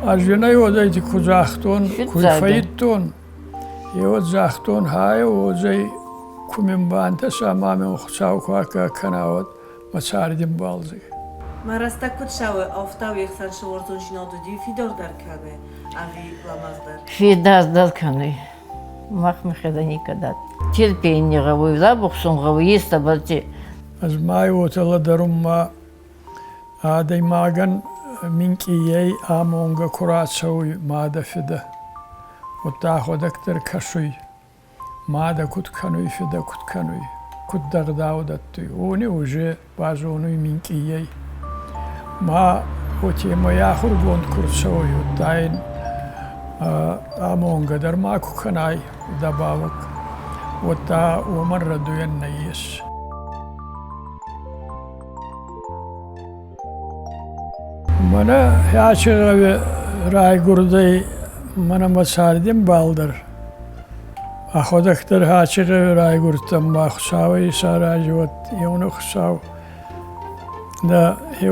Ӕз ин ӕй уодӕйти ку загътон, ку фӕййидтон, е уӕд загътон, хай уодзӕй, ку мин бантӕса ма мин Хуцау ку аккаг кӕна, уӕд мӕ царди мбалдзӕй. Мӕ рӕстӕг куд цӕуы, ӕфтауи ӕхсӕн сӕуордзондзийнад уди федардӕр кӕны ӕви лӕмӕгъдӕр? Федардӕр кӕнуй. Мах мӕхе никӕд терпение гъӕуй, рабухсун гъӕуй, естӕбӕлти. Ӕз ма уотӕ лӕдӕрун ма адӕймагӕн минкъийӕй амонгӕ ку рацӕуй мадӕ-фидӕ, уӕдта ӕхуӕдӕг дӕр кӕсуй, мадӕ куд кӕнуй, фидӕ куд кӕнуй, куд ӕгъдау дӕттуй, уони уже базонуй минкъийӕй. Ма уотемӕй ахургонд ку рцӕуй, уӕдта ин амонгӕ дӕр ма ку кӕнай дӕбӕлӕг, уӕдта уомӕн рӕдуйӕн нӕййес. Мӕнӕ ачи гъӕуи райгурдӕй мӕнӕ мӕ царди ӕмбал дӕр. Ӕхуӕдӕг дӕр ачи гъӕуи райгурдтӕн ма Хуцауӕй исарази уӕд еунӕг Хуцау нӕ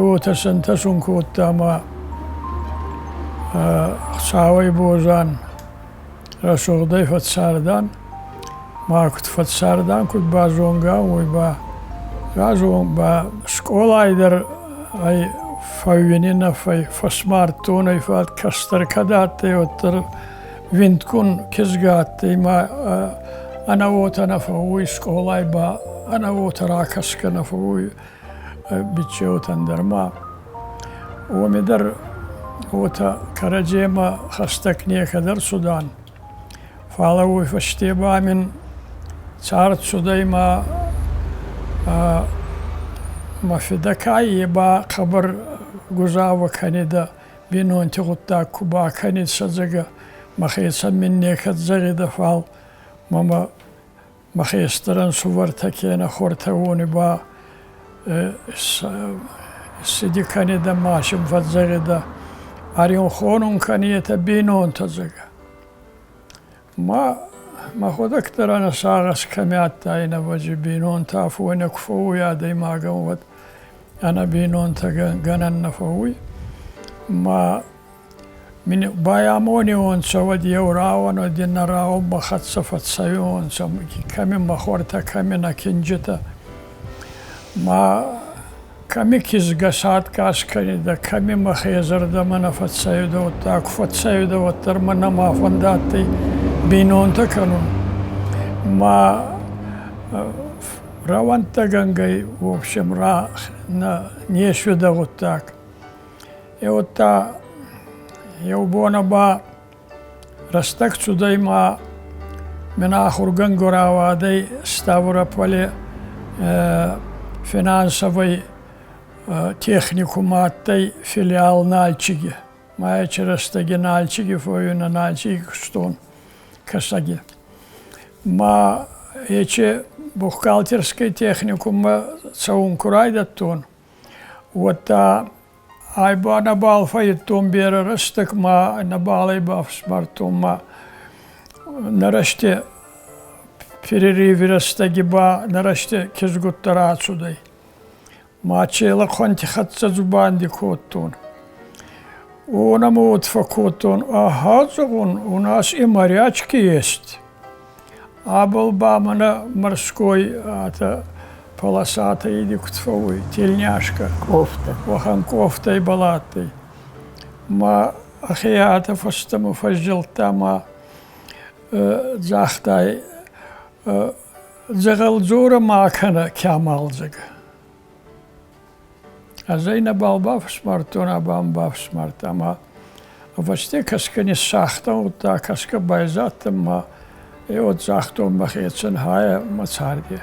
уотӕ сӕнтӕсун кодта ма Хуцауӕй бозан рӕсугъдӕй фӕццардан. Ма куд фӕццардан, куд базонгӕ, уой ба разон ба скъолай дӕр ӕй фӕууининӕ, фӕсмардтон ӕй, фал кӕстӕр кӕд адтӕй, уӕддӕр виндгун кизгӕ адтӕй ма ӕнӕ уотӕ нӕ фӕууй, скъолай ба ӕнӕ уотӕ ракӕсгӕ нӕ фӕууй биччеутӕн дӕр ма. Уоми дӕр уотӕ кӕрӕдземӕ хӕстӕг некӕд ӕрцудан. Фалӕ уой фӕсте ба мин цард цудӕй ма мӕ фидӕ ка е ба хъӕбӕр гузавӕ кӕнидӕ, бийнонти гъуддаг ку бакӕнид сӕдзӕгӕ, мӕхецӕн мин некӕд зӕгъидӕ, фал мӕмӕ мӕ хестӕр ӕнсувӕртӕ кенӕ хуӕртӕ уони ба цыди кӕнидӕ ма син фӕззӕгъидӕ, ӕриун хонун кӕнетӕ бийнонтӕ, зӕгъгӕ. Ма мӕхуӕдӕг дӕр ӕнӕ сагъӕс кӕми адтайнӕ, ӕвӕдзи, бийнонтӕ афойнӕ ку фӕууй адӕймагӕн, уӕд ӕнӕ бийнонтӕ гӕнӕн нӕ фӕууй. Ма мин байамониуонцӕ, уӕд еу рауӕн, уӕд иннӕ рауӕн мӕ хӕццӕ фӕццӕуиуонцӕ, кӕми мӕ хуӕртӕ, кӕми нӕ кинджитӕ. Ма кӕми кизгӕ садгас кӕнидӕ, кӕми мӕхе зӕрдӕмӕ нӕ фӕццӕуидӕ, уӕдта ку фӕццӕуидӕ, уӕддӕр мӕ нӕма фӕндадтӕй бийнонтӕ кӕнун. Ма рӕуӕнттӕгӕнгӕй, в общем, нӕ не суидӕ гъуддаг. Е уӕдта еу бонӕ ба рӕстӕг цудӕй ма мин ахургӕнгӕ рауадӕй Ставрополи финансовой техникум адтӕй филиал Нальчиги. Ма ечи рӕстӕги Нальчиги фӕууинӕ, Нальчиги кустон Кӕсӕги. Ма ечи бухгалтерской техникуммӕ цӕун ку райдӕдтон, уӕдта ай ба нӕбал фӕййидтон берӕ рӕстӕг ма нӕбал ӕй бафсмардтон ма нӕ рӕсти перерыви рӕстӕги ба нӕ рӕсти кизгуттӕ рацудӕй. Ма челӕхъуӕнти хӕццӕ дзубанди кодтон. Уонӕмӕ уод фӕккодтон, ага, зӕгъун, у нас и морячки есть. Абол ба мӕнӕ морской атӕ полосатӕ иди куд фӕууй, тельняшка. Кофта. Уӕхӕн кофтӕй баладтӕй. Ма ӕхе атӕ фӕстӕмӕ фӕззилдта ма загътай, дзӕгъӕлдзорӕ ма кӕнӕ Кямалдзӕг. Ӕз ӕй нӕбал бафсмардтон, абам бафсмардта ма ӕвӕсте кӕсгӕ ниссагътан, удта кӕсгӕ байзадтӕн ма е уӕд загътон мӕхецӕн хая мӕ царди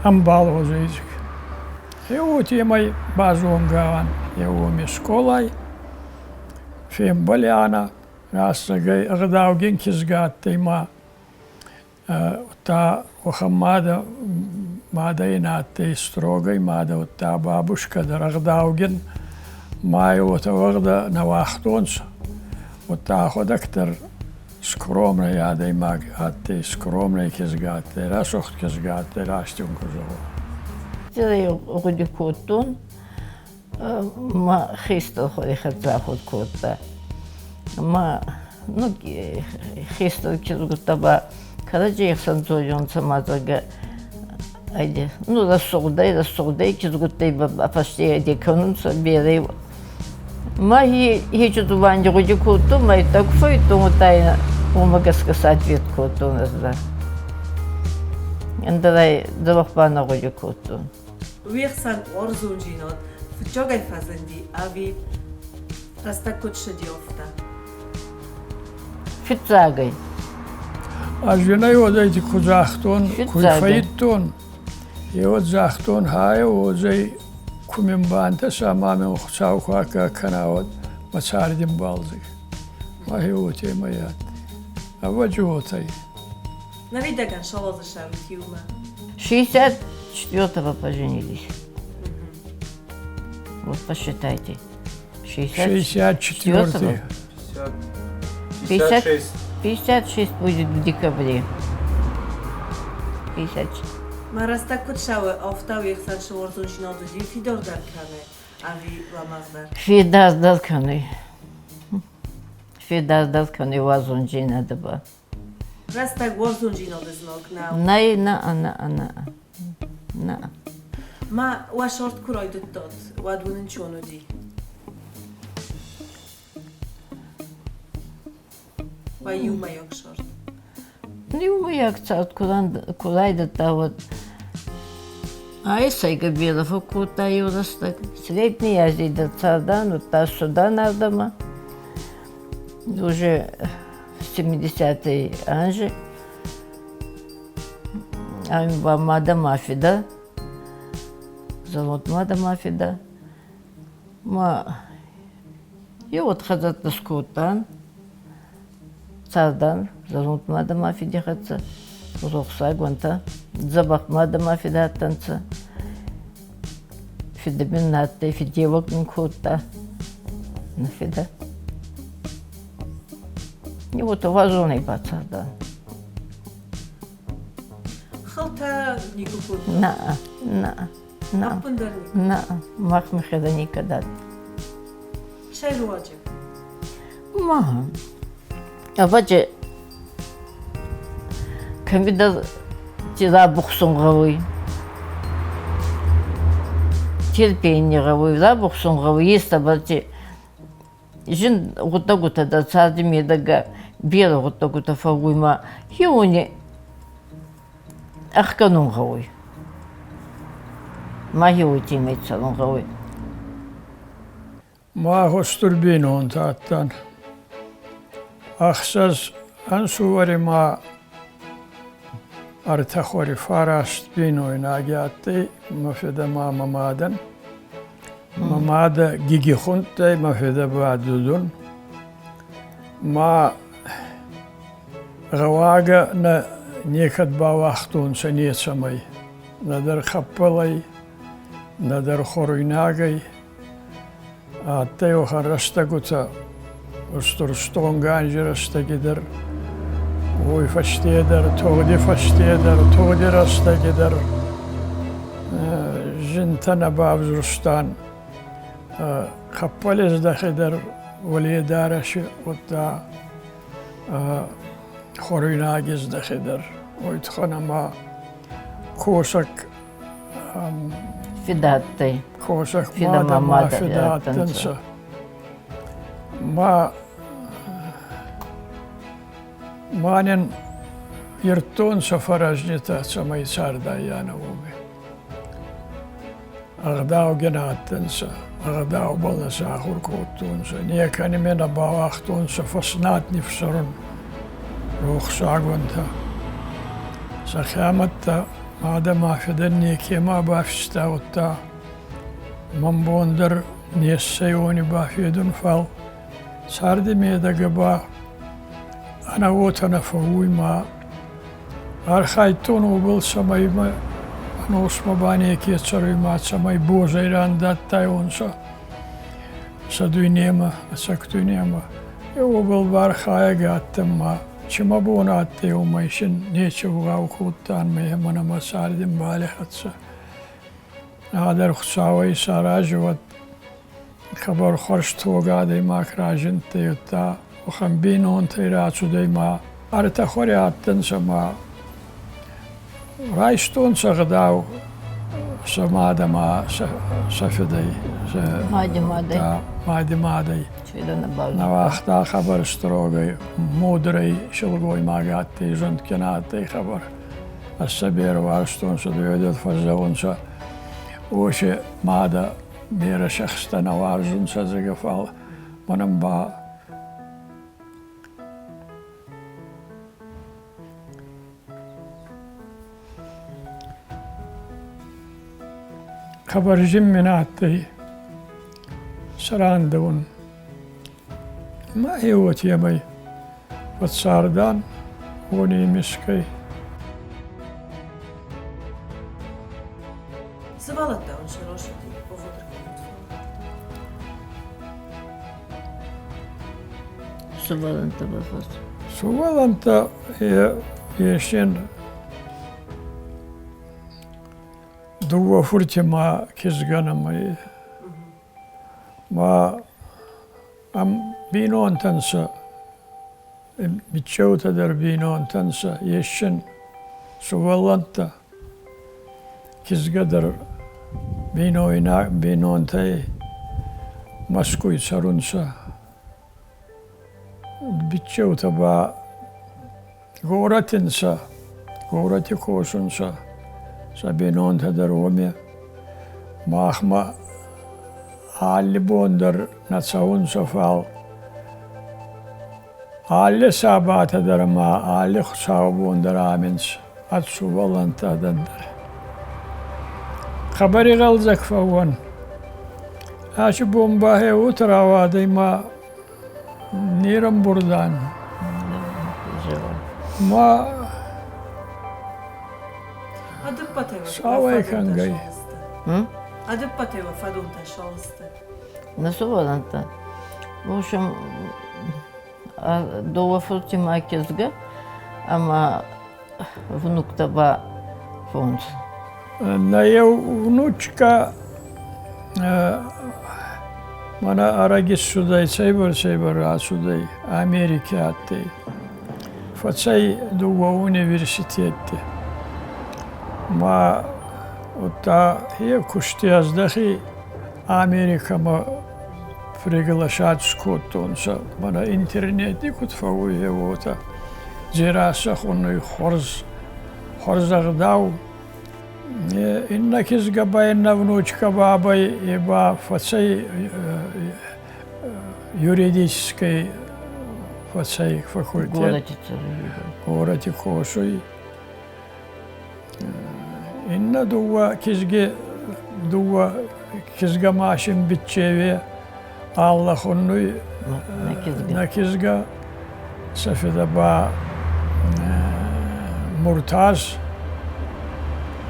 ӕмбал уодзӕй. Е уотемӕй базонгӕ ан е уоми скъолай, фембӕлианӕ, рӕстӕгӕй ӕгъдаугин кизгӕ адтӕй ма Удта уӕхӕн мадӕ, мадӕ ин адтӕй строгай мадӕ, удта бабушкӕ дӕр ӕгъдаугин. Ма ӕй уотӕ уӕгъдӕ нӕ уагътонцӕ. Удта ӕхуӕдӕг дӕр скромнӕй адӕймаг адтӕй, скромнӕй кизгӕ адтӕй, рӕсугъд кизгӕ адтӕй, раст ин ку зӕгъон. Гъуди кодтон. Мӕ хестӕр хуӕри хӕццӕ ахур кодта. Ма ну, хестӕр кизгуттӕ ба кӕрӕдзей ӕхсӕн дзорионцӕ ма, зӕгъгӕ, ну, рӕсугъдӕй, рӕсугъдӕй кизгуттӕй ба фӕсте айде кӕнунцӕ берӕ. Ма хечи дзубанди гъуди кодтон, ма итӕг фӕййидтон, удта уомӕ гӕсгӕ сӕ ответ кодтон ӕз дӕр. Ӕндӕрӕй дзӕбӕх ба нӕ гъуди кодтон. Уе хсӕн уарзондзийнад фиццагӕй фӕззинди ӕви рӕстӕг куд цуди, афтӕ? Фиццагӕй. Ӕз ин ӕй уодӕйти ку загътон, ку фӕййидтон, е уӕд загътон, хай уодзӕй, ку мин бантӕса ма мин Хуцау ку аккаг кӕна, уӕд мӕ царди мбалдзӕй. Мӕхе уотемӕй адтӕй. Ӕвӕдзи уотӕй. Ныридӕгӕн сауадзыстӕм иумӕ. 64-го поженились. Вот посчитайте. 64. 56. 56 будет в декабре. 56. Мӕ рӕстӕг куыд цӕуы, афтӕ уе хсӕн цы уарзондзинад уыди, фидардӕр кӕны ӕви лӕмӕгъдӕр? Фидардӕр кӕны. Фидардӕр кӕны уарзондзинады ба. Рӕстӕг уарзондзинады знаг нӕу. Нӕй, нӕ, нӕ, нӕ, нӕ. Ма уӕ сорт куы райдыдтат, уӕд уын ӕнцон уыди? Уӕ иумӕйаг сорт. Иумӕйаг цард куы райдыдта, уӕд ай сӕйгӕ берӕ фӕккодта еу рӕстӕг. Средний Азий дӕр цардан, удта цудан ардӕмӕ. Уже 70-й анзи ами ба мадӕ ма фидӕ, зӕронд мадӕ ма фидӕ. Ма еуӕд хӕдзӕрттӕ скодтан, цардан зӕронд мадӕ ма фиди хӕццӕ, рохсаг уӕнтӕ, дзӕбӕх мадӕ ма фидӕ адтӕнцӕ. Фидӕ мин адтӕй, фидеуӕг мин кодта нӕ фидӕ. И вот уарзонӕй бацардан. Хылтӕ никуы кодтой? Нӕ, нӕ, нӕ. Ӕппындӕр никуы? Нӕ, мах михеда никогда. Цӕй руаджы? Ма. Ӕвӕджы кӕмидӕр рабухсун гъӕуй. Терпение гъӕуй, рабухсун гъӕуй, естӕбӕлти зин гъуддӕгутӕ дӕр царди медӕгӕ берӕ гъуддӕгутӕ фӕууй ма хеуони ӕхгӕнун гъӕуй. Ма хеуотемӕй цӕрун гъӕуй. Мах устур бийнонтӕ адтан. Ӕхсӕз ӕнсувӕри ма ӕртӕ хуӕри фараст бийнойнаги адтӕй мӕ фидӕ ма мӕ мадӕн. Мӕ мадӕ Гиги хундтӕй, мӕ фидӕ ба Дудун. Ма гъӕуагӕ нӕ некӕд бауагътонцӕ нецӕмӕй, нӕдӕр хӕппӕлӕй, нӕдӕр хуӕруйнагӕй. Адтӕй уӕхӕн рӕстӕгутӕ, устур стонг анзи рӕстӕги дӕр, уой фӕсте дӕр, тугъди фӕсте дӕр, тугъди рӕстӕги дӕр зинтӕ нӕ бавзурстан. Хӕппӕли здӕхи дӕр уӕледарӕси, удта хуӕруйнаги здӕхи дӕр. Уой туххӕн ӕма косӕг Фидӕ адтӕй. Косӕг мадӕ ма фидӕ адтӕнцӕ. Ма ма нин ирдтонцӕ фӕрӕзнитӕ, цӕмӕй цардаййанӕ уоми. Ӕгъдаугин адтӕнцӕ, ӕгъдаубӕл нӕ сахур кодтонцӕ, некӕми нӕ бауагътонцӕ фӕснад нифсӕрун рохсаг уӕнтӕ. Сӕ хъиамӕттӕ мадӕ ма фидӕн некема бафиста, удта мӕн бон дӕр не ссӕй уони бафедун, фал царди медӕгӕ ба ӕнӕ уотӕ нӕ фӕууй ма архайдтон уобӕл, цӕмӕй мӕ ӕносмӕ ба неке цӕруй ма цӕмӕй бозӕй рандадтайуонцӕ сӕ дуйнемӕ, ӕцӕг дуйнемӕ. Е уобӕл ба архайӕг адтӕн ма чи мӕ бон адтӕй, уомӕй син нечи вгъау кодтан мӕ мӕ царди мбали хӕццӕ. Ӕдӕр Хуцауӕй исарази уӕд. Хъӕбӕр хуӕрзтог адӕймаг разиндтӕй, удта уӕхӕн бийнонтӕй рацудӕй ма ӕртӕ хуӕри адтӕнцӕ ма райстонцӕ гъдау сӕ мадӕ ма сӕ фидӕй. Мади мадӕй. Мади мадӕй. Нӕ уагъта хъӕбӕр строгӕй, мудрӕй силгоймаг адтӕй, зундгин адтӕй хъӕбӕр. Ӕз сӕ берӕ уарзтон, сӕ дуйодӕт фӕззӕгъунцӕ. Уоси мадӕ берӕ сӕхстӕ нӕ уарзунцӕ, зӕгъгӕ, фал мӕнӕн ба хъӕбӕр зин мин адтӕй сӕрӕндӕун. Ма уотемӕй фӕццардан уони имисгӕй. Сывӕллӕттӕ уын сӕ росыди, богъодыр кӕнут. Сывӕллӕнттӕ бафӕрс. Сывӕллӕнттӕ есен дууӕ фурти ма кизгӕн ӕма ма ам бийнонтӕн сӕ биччеутӕ дӕр бийнонтӕн сӕ есен сувӕллӕнттӕ кизгӕ дӕр бийнонтӕй Мӕскуй цӕрунцӕ. Биччеутӕ ба горӕти нцӕ, горӕти косунцӕ, сӕ бийнонтӕ дӕр уоми. Махмӕ алли бон дӕр нӕ цӕунцӕ, фал алли сабатӕ дӕр ӕма алли хуцаубон дӕр ами нцӕ ӕд сувӕллӕнттӕ адӕн дӕр. Хъӕбӕр игъӕлдзӕг фӕууӕн. Аци бон ба хе уотӕ рауадӕй ма не рӕмбурдан. Ма сауӕй кӕнгӕй. Ӕдӕппӕтӕй уӕ фӕдонтӕ сӕлысты? На сувӕллӕнттӕ. В общем, дыууӕ фырти ма кизгӕ ӕма внуктӕ ба фондз. Нӕ еу внучка мӕнӕ ӕрӕги ссудӕй, цӕйбӕрцӕйбӕр рацудӕй, Америки адтӕй. Фӕцӕй дууӕ университетти. Ма удта е кусти ӕздӕхи Америкӕмӕ приглашать скодтонцӕ. Мӕнӕ интернети куд фӕууй, уотӕ. Дзерассӕ хуннуй хуарз, хуӕрзӕгъдау. Иннӕ кизгӕ ба, иннӕ внучка бабӕй е ба фӕцӕй юридической фӕцӕй факультет. Горӕти косуй. Иннӕ дууӕ кизги дууӕ кизгӕ машин биччеви Алла хуннуй нӕ кизгӕ, сӕ фидӕ ба Муртаз.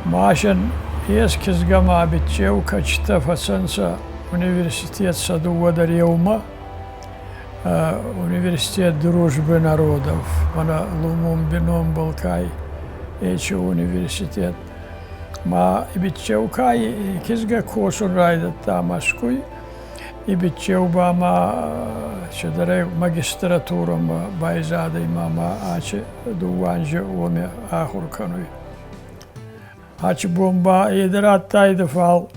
Машин ес кизгӕ ма биччеу кӕчтӕ фӕцӕнцӕ университет сӕ дууӕ дӕр еумӕ. Университет дружбы народов, мӕнӕ Лумумби номбӕл кай ечи университет. Ма биччеу кай кизгӕ косун райдӕдта Мӕскуй, и биччеу ба ма чидӕрӕй магистратурӕмӕ байзадӕй ма ма ачи дууӕ анзи уоми ахур кӕнуй. Ачи бон ба е дӕр адтайдӕ, фал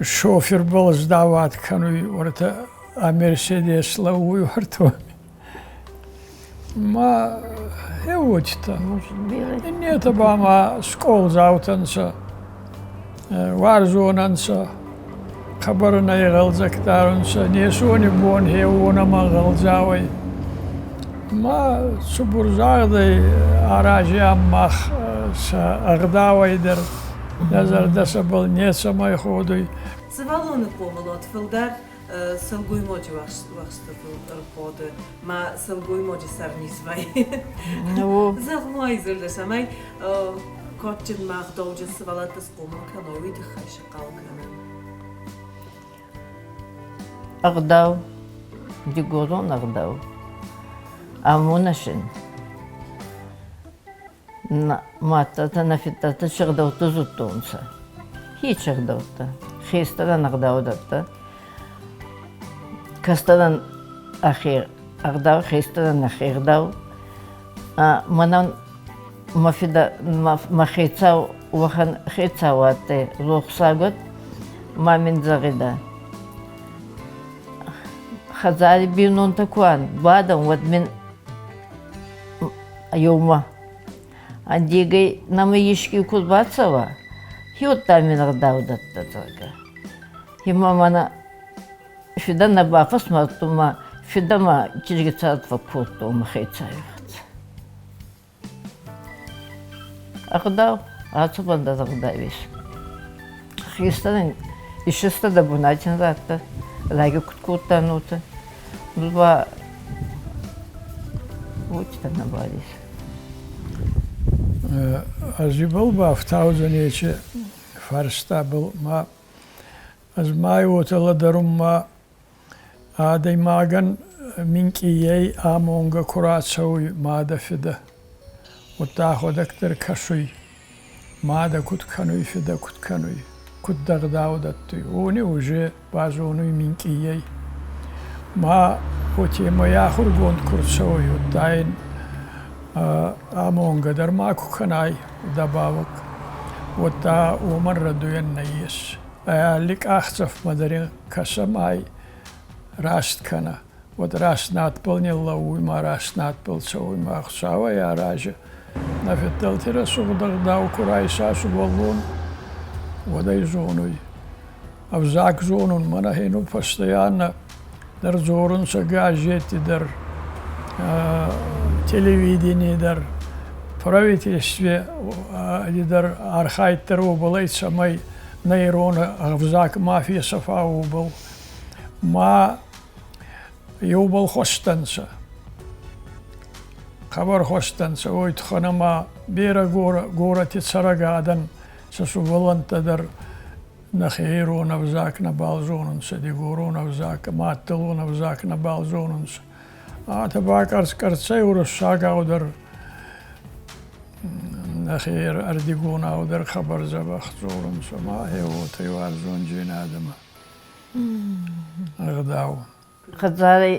шофербӕл сдават кӕнуй, уӕртӕ а Мерседес лӕууй уӕртӕ. Ма хеуотитӕ. Иннетӕ ба ма скъолдзаутӕ нцӕ, уарзон ӕнцӕ, хъӕбӕр нӕ игъӕлдзӕг дарунцӕ, не сони бон хеуонӕмӕ гъӕлдзауӕй. Ма цубур загъдӕй аразиам мах сӕ ӕгъдауӕй дӕр, нӕ зӕрдӕ сӕбӕл нецӕмӕй ходуй. Сывӕллоны хъомылад фылдӕр сылгоймаджы уӕхсты ӕрхъуыды ма сылгоймаджы сӕрниз вӕййы. Зӕгъ-ма, Изольдӕ, цӕмӕй кадджын ма ӕгъдауджын сывӕллӕтты схъомыл кӕной, уый тыххӕй сыхъал кӕнын. Ӕгъдау, дигорон ӕгъдау, амонӕсин. Мадтӕлтӕ, нӕ фидтӕлтӕ се гъдӕуттӕ зудтонцӕ. Хе се гъдӕуттӕ, хестӕрӕн ӕгъдау дӕттӕ. Кӕстӕрӕн ӕхе ӕгъдау, хестӕрӕн ӕхе ӕгъдау. Мӕнӕн мӕ фидӕ, мӕ хецау уӕхӕн хецау адтӕй, рохсаг ма мин зӕгъидӕ: Хӕдзари бийнонтӕ ку ан, бадӕн, уӕд мин еумӕ ӕндегӕй нӕмӕ еске ку бацӕуа, хеуӕттӕ мин ӕгъдау дӕттӕ, зӕгъгӕ. Ема мӕнӕ фидӕ нӕ бафӕсмардтон ма фидӕ ма кизги цард фӕккодтон мӕхецӕй. Ӕгъдау, ацубан дӕр ӕгъдау ес. Хестӕрӕн исиста дӕ бунатин радта, лӕги куд кодта нотӕ. Нур ба уотитӕ нӕбал ес. Ӕз ибӕл бафтаудзӕн ечи фарстабӕл ма ӕз ма уотӕ лӕдӕрун ма адӕймагӕн минкъийӕй амонгӕ ку рацӕуй мадӕ-фидӕ, удта ӕхуӕдӕг дӕр кӕсуй, мадӕ куд кӕнуй, фидӕ куд кӕнуй, куд ӕгъдау дӕттуй, уони уже базонуй минкъийӕй. Ма уотемӕй ахургонд ку рцӕуй, удта ин амонгӕ дӕр ма ку кӕнай дӕбӕлуг, уӕдта уомӕн рӕдуйӕн нӕййес. Алли къахдзӕфмӕ дӕр ин кӕсӕмӕй раст кӕнӕ, уӕд раст надбӕл ниллӕууй ма раст надбӕл цӕуй ма Хуцауӕй арази. Нӕ фиддӕлти рӕсугъд ӕгъдау ку райса сувӕллон, уӕд ӕй зонуй. Ӕвзаг зонун мӕнӕ хену постоянно дӕр дзорунцӕ газетти дӕр, телевидении дӕр, правительстве дӕр архайд дӕр уобӕл ӕй, цӕмӕй нӕ ирон ӕвзаг ма фесӕфа, уобӕл ма еубӕл хуӕстӕнцӕ. Хъӕбӕр хуӕстӕнцӕ, уой туххӕн ӕма берӕ горӕти цӕрӕг адӕн сӕ сувӕллӕнттӕ дӕр нӕхе ирон ӕвзаг нӕбал зонунцӕ, дигорон ӕвзаг, маддӕлон ӕвзаг нӕбал зонунцӕ. Атӕ ба къӕрц-къӕрцӕй уруссагау дӕр нӕхе ӕрдигонау дӕр хъӕбӕр дзӕбӕх дзорунцӕ ма гье уотӕ уарзондзийнадӕмӕ ӕгъдау. Хӕдзарӕй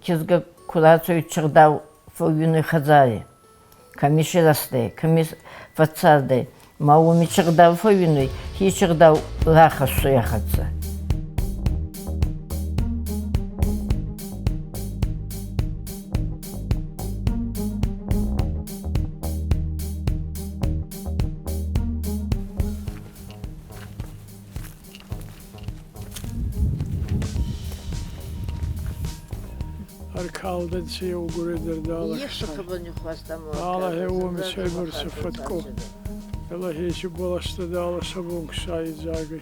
кизгӕ ку рацӕуй чигъдау фӕууинуй хӕдзари. Кӕми сирӕзтӕй, кӕми фӕццардӕй, ма уоми чигъдау фӕууинуй, хи чигъдау рахӕссуй ӕ хӕццӕ. Ӕркалдӕнцӕ еугурӕйдӕр далӕхсӕн. Алӕхе уоми цӕйбӕрцӕ фӕткъу, Алӕхе бӕлӕстӕ далӕ сӕ идзагӕй.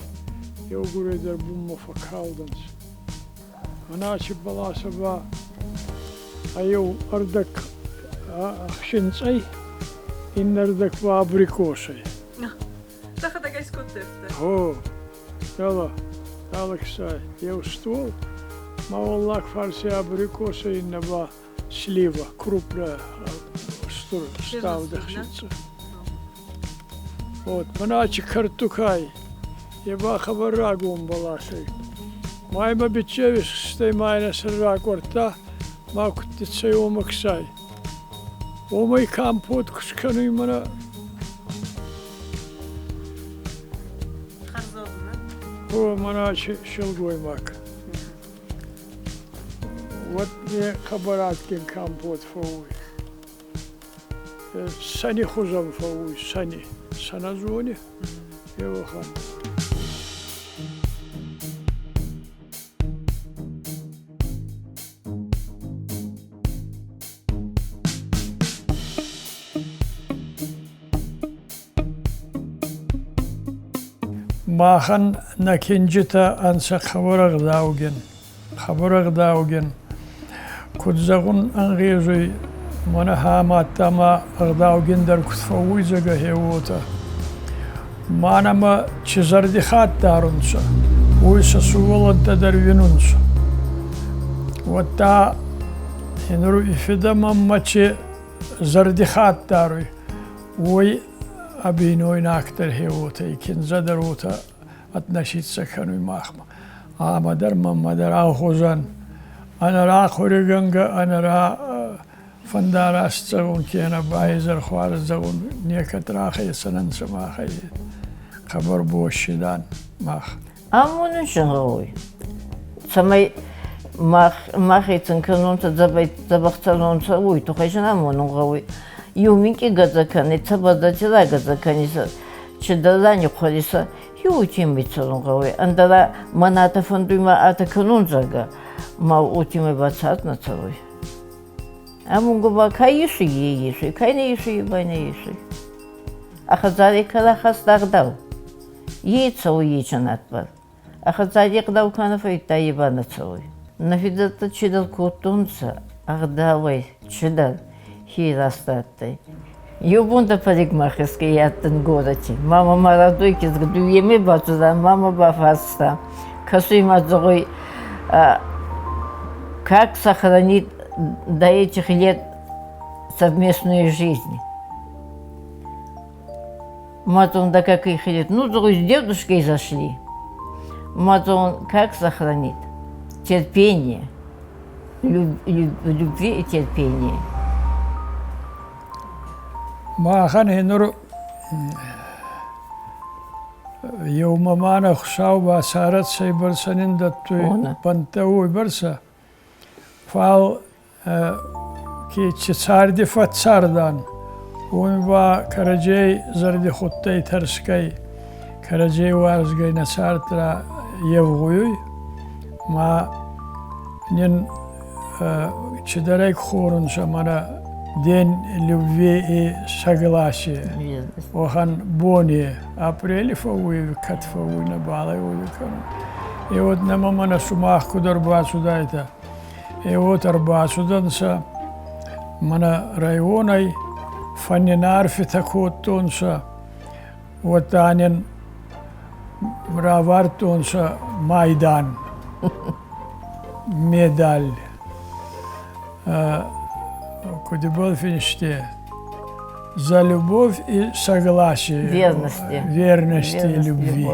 Еугурӕйдӕр бунмӕ фӕккалдӕнцӕ. Ӕначи бӕласӕ ба а еу ӕрдӕг ӕхсинцъӕй, иннӕрдӕг ба абрикосӕй. Дӕхӕдӕг ӕй скодтай? Гъо, дӕлӕ, Алексай, еу стол, ма уӕллаг фарси абрикосӕ, иннӕ ба слива, крупная, стур ставд ӕхсинцъӕ. Вот, мӕнӕ кӕрдтукай, е ба хъӕбӕр рагон бӕласӕй. Ма имӕ биччеви стӕй ма ин ӕ сӕр ракъуӕрдта, ма кудтицӕй уомӕксай. Уомӕй компот ку скӕнуй мӕнӕ. О, мӕнӕ силгоймаг. Уӕд ме хъӕбӕр адгин компот фӕууй. Сӕни хузӕн фӕууй, сӕни. Сӕнӕ зони? Еуӕхӕн. Махӕн нӕ кинджитӕ ӕнцӕ хъӕбӕр ӕгъдаугин, хъӕбӕр ӕгъдаугин. Куд зӕгъун ӕнгъезуй, мӕнӕ хӕмӕттӕ ма ӕгъдаугиндӕр куд фӕууй, зӕгъгӕ, гье уотӕ. Ма нӕмӕ ци зӕрдихатт дарунцӕ, уой сӕ сувӕллӕнттӕ дӕр уинунцӕ. Уӕдта нур и фидӕ мӕммӕ ци зӕрдихатт даруй, уой ӕ бийнойнаг дӕр гье уотӕ, и киндзӕ дӕр уотӕ относиться кӕнуй махмӕ. Ӕма дӕр мӕнмӕ дӕр ӕхузӕн ӕнӕрахъуригӕнгӕ, ӕнӕра фӕндараст зӕгъун кенӕ ба изӕрхуарз зӕгъун некӕд рахецӕн ӕнцӕ махӕй. Хъӕбӕр боз дан мах. Амонун гъӕуй, цӕмӕй мах махецӕн кӕнонцӕ, дзӕбӕх цӕронцӕ, уой туххӕй син амонун гъӕуй. Еу минкъий гӕдзӕ кӕнетӕ, бӕдӕти рагӕдзӕ кӕнисӕ, чидӕр ранихъуӕрисӕ, еу уотемӕй цӕрун гъӕуй. Ӕндӕра мӕн атӕ фӕндуй ма атӕ кӕнун, зӕгъгӕ, ма уотемӕй ба цард нӕ цӕруй. Амонгӕ ба ка есуй, е есуй, ка не есуй, е ба не есуй. А хӕдзари ка рахаста ӕгъдау, е цӕуй е чанатбӕл. А хӕдзари ӕгъдау ка нӕ фӕййидта, е ба нӕ цӕуй. Нӕ фидӕлтӕ чидӕр кодтонцӕ ӕгъдауӕй, чидӕр хе раст адтӕй. Еу бон дӕ парикмахерскӕй адтӕн горӕти. Мама ма радуй кизгӕ дуйемӕ бацудан, мама бафарста. Кӕсуй ма зӕгъуй, как сохранить до этих лет совместную жизнь? Мать до каких лет? Ну, зӕгъуй, с дедушкой зашли. Мать он как сохранит? Терпение. Любви и терпение. Махӕн нур еумӕ ма нӕ Хуцау ба царӕд цӕйбӕрцӕ нин дӕттуй бӕнттӕ, уойбӕрцӕ. Фал ке ци царди фӕццардан, уоми ба кӕрӕдзей зӕрдихудтӕй тӕрсгӕй, кӕрӕдзей уарзгӕй нӕ цард евгъуйуй. Ма нин чидӕрӕй хорунцӕ мӕнӕ День любви и согласия. Уӕхӕн бони апрели фӕууй, кӕд фӕууй, нӕбал ӕй гъуди кӕнун. Е уӕд нӕмӕ мӕнӕ сумах куд ӕрбацудайтӕ, е уотӕ ӕрбацудӕнцӕ мӕнӕ районӕй, фӕннин арфитӕ кодтонцӕ, уӕдта нин равардтонцӕ майдан, медаль. Куд ибӕл финсте? За любовь и согласие. Верности. Верности и любви.